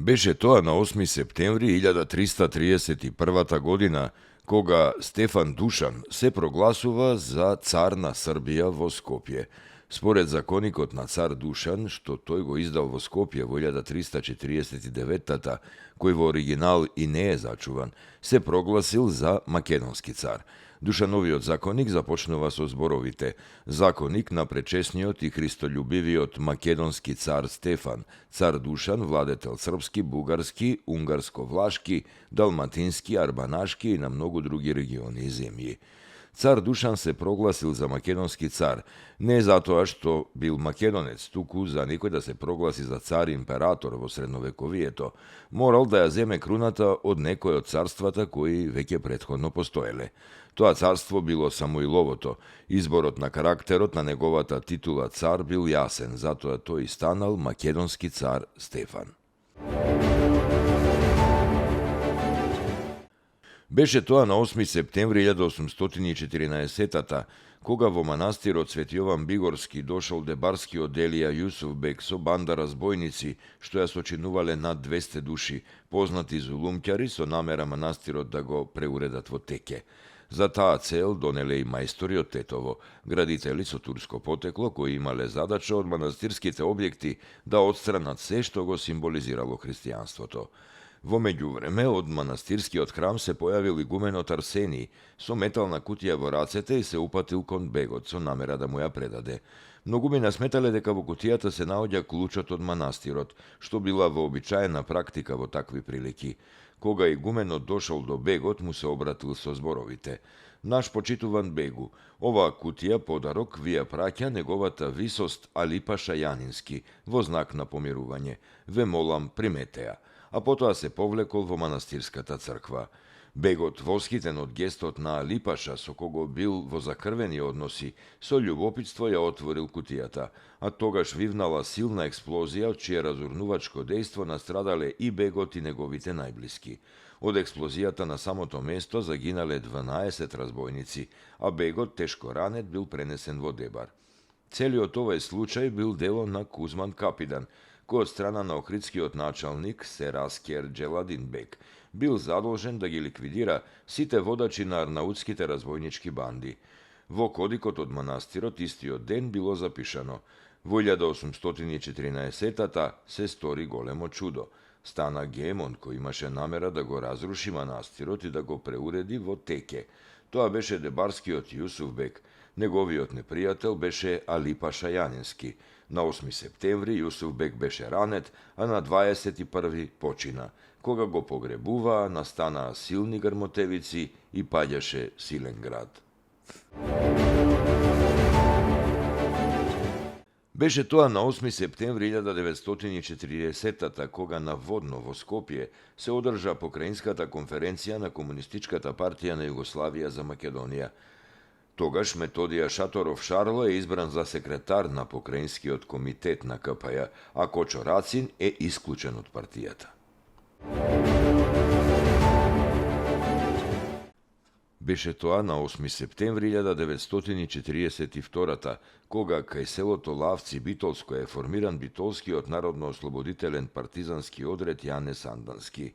Беше тоа на 8 септември 1331 година, кога Стефан Душан се прогласува за цар на Србија во Скопје. Според законикот на цар Душан, што тој го издал во Скопје во 1349-та, кој во оригинал и не е зачуван, се прогласил за македонски цар. Душановиот законик започнува со зборовите: законик на пречесниот и христољубивиот македонски цар Стефан, цар Душан, владетел српски, бугарски, унгарско-влашки, далматински, арбанашки и на многу други региони и земји. Цар Душан се прогласил за македонски цар, не затоа што бил македонец, туку за некој да се прогласи за цар император во средновековието, морал да ја земе круната од некој од царствата кои веќе претходно постоеле. Тоа царство било Самуиловото. Изборот на карактерот на неговата титула цар бил јасен, затоа тој станал македонски цар Стефан. Беше тоа на 8 септември 1814-та, кога во манастирот Свети Јован Бигорски дошол дебарскиот Делија Јусуфбек со банда разбойници, што ја сочинувале над 200 души, познати зулумќари, со намера манастирот да го преуредат во теке. За таа цел донеле и мајстори од Тетово, градители со турско потекло, кои имале задача од манастирските објекти да отстранат се што го символизирало христијанството. Во меѓувреме, од манастирскиот храм се појавил игуменот Арсений со метална кутија во рацете и се упатил кон бегот со намера да му ја предаде. Многумина сметале дека во кутијата се наоѓа клучот од манастирот, што била вообичаена практика во такви прилики. Кога игуменот дошол до бегот, му се обратил со зборовите: "Наш почитуван бегу, оваа кутија подарок ви ја праќа неговата висост Алипа Шајанински во знак на помирување. Ве молам, примете ја." А потоа се повлекол во манастирската црква. Бегот, восхитен од гестот на Алипаша, со кого бил во закрвени односи, со љубопитство ја отворил кутијата, а тогаш вивнала силна експлозија, од чие разурнувачко дејство настрадале и бегот и неговите најблиски. Од експлозијата на самото место загинале 12 разбойници, а бегот, тешко ранет, бил пренесен во Дебар. Целиот овој случај бил дело на Кузман Капидан, кој од страна на охридскиот началник Сераскер Джеладин Бек бил задолжен да ги ликвидира сите водачи на арнаутските разбойнички банди. Во кодикот од манастирот истиот ден било запишано: во 1814-та се стори големо чудо. Стана Гемон кој имаше намера да го разруши манастирот и да го преуреди во теке. Тоа беше дебарскиот Јусуфбек. Неговиот непријател беше Алипа Шајанински. На 8 септември Јусуфбек беше ранет, а на 21 почина. Кога го погребуваа, настанаа силни грмотевици и паѓаше силен град. Беше тоа на 8 септември 1940-та, кога наводно во Скопје се одржа покраинската конференција на Комунистичката партија на Југославија за Македонија. Тогаш Методија Шаторов Шарло е избран за секретар на покраинскиот комитет на КПЈ, а Кочо Рацин е исклучен од партијата. Беше тоа на 8 септември 1942-та, кога кај селото Лавци Битолско е формиран Битолскиот народно-ослободителен партизански одред Јане Сандански.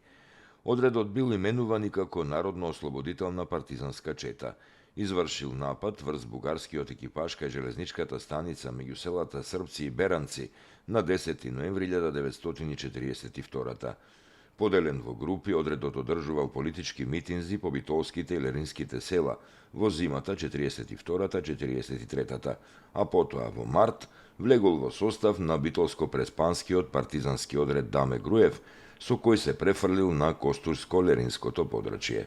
Одредот бил именуван и како Народно-ослободителна партизанска чета. Извршил напад врз бугарскиот екипаж кај железничката станица меѓу селата Српци и Беранци на 10 ноември 1942-та. Поделен во групи, одредот одржувал политички митинзи по битолските и леринските села во зимата 42-43-та, а потоа во март влегол во состав на битолско-преспанскиот партизански одред Даме Груев, со кој се префрлил на Костурско-леринското подрачје.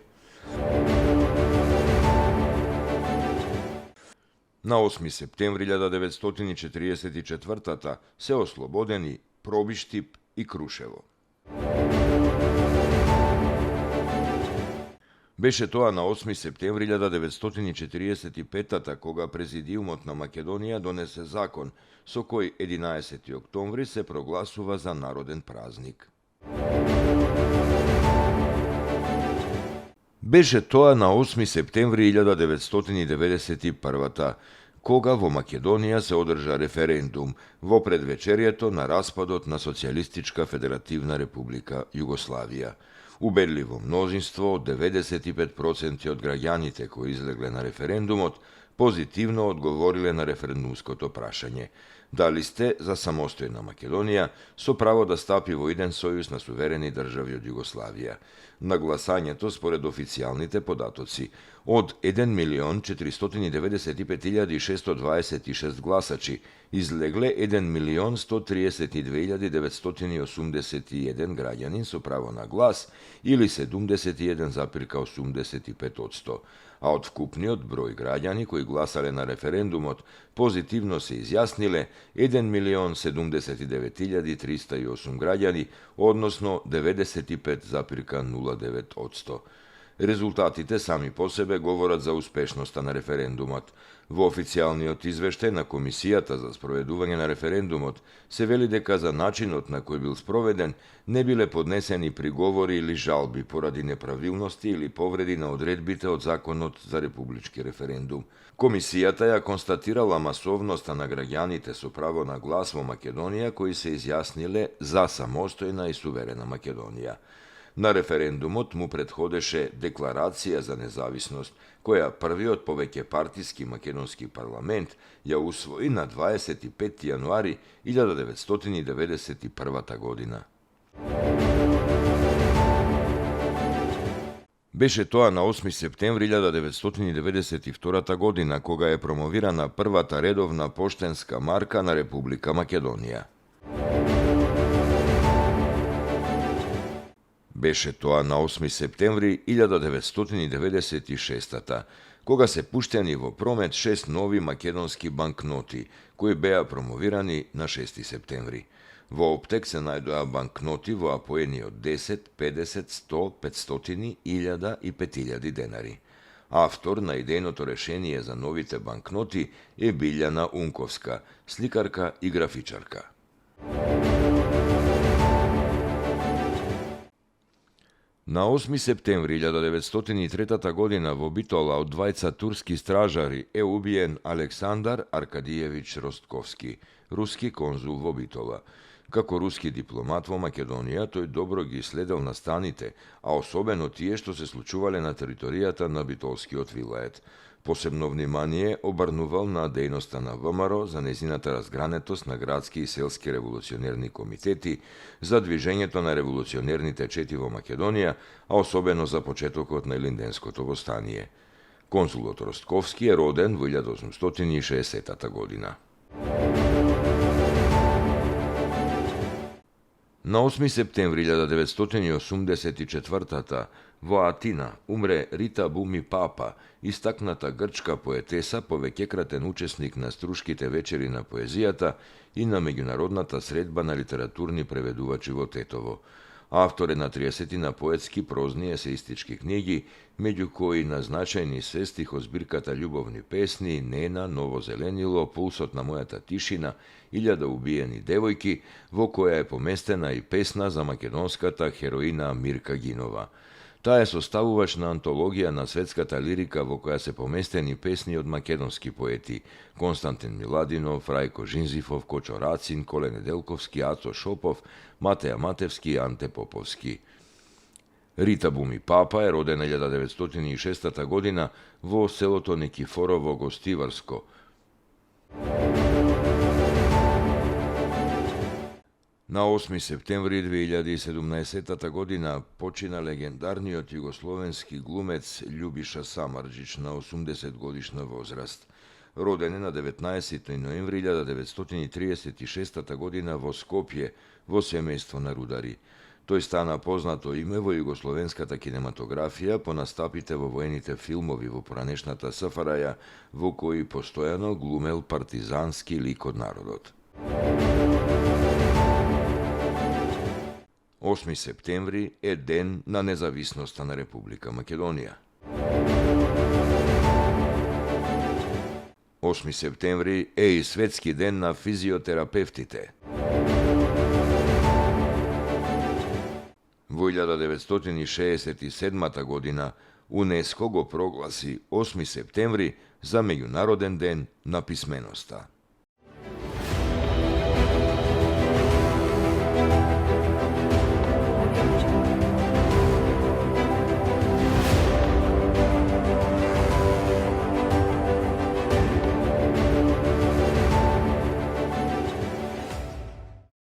На 8 септември 1944-та се ослободени Пробиштип и Крушево. Беше тоа на 8 септември 1945-та, кога Президиумот на Македонија донесе закон со кој 11 октомври се прогласува за народен празник. Беше тоа на 8 септември 1991-та, кога во Македонија се одржа референдум во предвечерието на распадот на Социјалистичка Федеративна Република Југославија. Убедливо мнозинство од 95% од граѓаните кои излегле на референдумот позитивно одговориле на референдумското прашање. Дали сте за самостојна Македонија со право да стапи во иден сојуз на суверени држави од Југославија. На гласањето, според официјалните податоци, од 1.495.626 гласачи излегле 1.132.981 граѓани со право на глас или 71,85%, а од вкупниот број граѓани кои гласале на референдумот позитивно се изјасниле 1.079.308 граѓани, односно 95,09%. Резултатите сами по себе говорат за успешноста на референдумот. Во официјалниот извештај на Комисијата за спроведување на референдумот се вели дека за начинот на кој бил спроведен не биле поднесени приговори или жалби поради неправилности или повреди на одредбите од Законот за републички референдум. Комисијата ја констатирала масовноста на граѓаните со право на глас во Македонија кои се изјасниле за самостојна и суверена Македонија. На референдумот му претходеше Декларација за независност, која првиот повеќе партиски македонски парламент ја усвои на 25 јануари 1991 година. Беше тоа на 8 септември 1992 година, кога е промовирана првата редовна поштенска марка на Република Македонија. Беше тоа на 8 септември 1996 кога се пуштени во промет 6 нови македонски банкноти, кои беа промовирани на 6 септември. Во оптек се најдоа банкноти во апоени од 10, 50, 100, 500, 1000 и 5000 денари. Автор на идејното решение за новите банкноти е Билјана Унковска, сликарка и графичарка. На 8 септември 1903 година во Битола од двајца турски стражари е убиен Александар Аркадиевич Ростковски, руски конзул во Битола. Како руски дипломат во Македонија, тој добро ги следел настаните, а особено тие што се случувале на територијата на битолскиот вилает. Посебно внимание обрнувал на дејноста на ВМРО за нејзината разгранетост на градски и селски револуционерни комитети, за движењето на револуционерните чети во Македонија, а особено за почетокот на Илинденското востание. Консулот Ростковски е роден во 1860 година. На 8 септември 1984 во Атина умре Рита Буми Папа, истакната грчка поетеса, повеќекратен учесник на Струшките вечери на поезијата и на меѓународната средба на литературни преведувачи во Тетово. Автор е на 30 на поетски, прозни, есеистички книги, меѓу кои назначени се стихозбирката Љубовни песни, Нена, Ново зеленило, Пулсот на мојата тишина, 1000 убиени девојки, во која е поместена и песна за македонската хероина Мирка Гинова. Таа е составувач на антологија на светската лирика во која се поместени песни од македонски поети Константин Миладинов, Рајко Жинзифов, Кочо Рацин, Коле Неделковски, Ацо Шопов, Матеја Матевски и Анте Поповски. Рита Буми Папа е родена 1906 година во селото Никифорово, Гостиварско. На 8 септември 2017 година почина легендарниот југословенски глумец Љубиша Самарџич на 80 годишна возраст. Роден е на 19 ноември 1936 година во Скопје, во семејство на рудари. Тој стана познато име во југословенската кинематографија по настапите во воените филмови во поранешната СФРЈ, во кои постојано глумел партизански лик од народот. 8 септември е ден на независноста на Република Македонија. 8 септември е и светски ден на физиотерапевтите. Во 1967 година UNESCO go proglasi 8. septembri za Međunaroden den na pismeноста.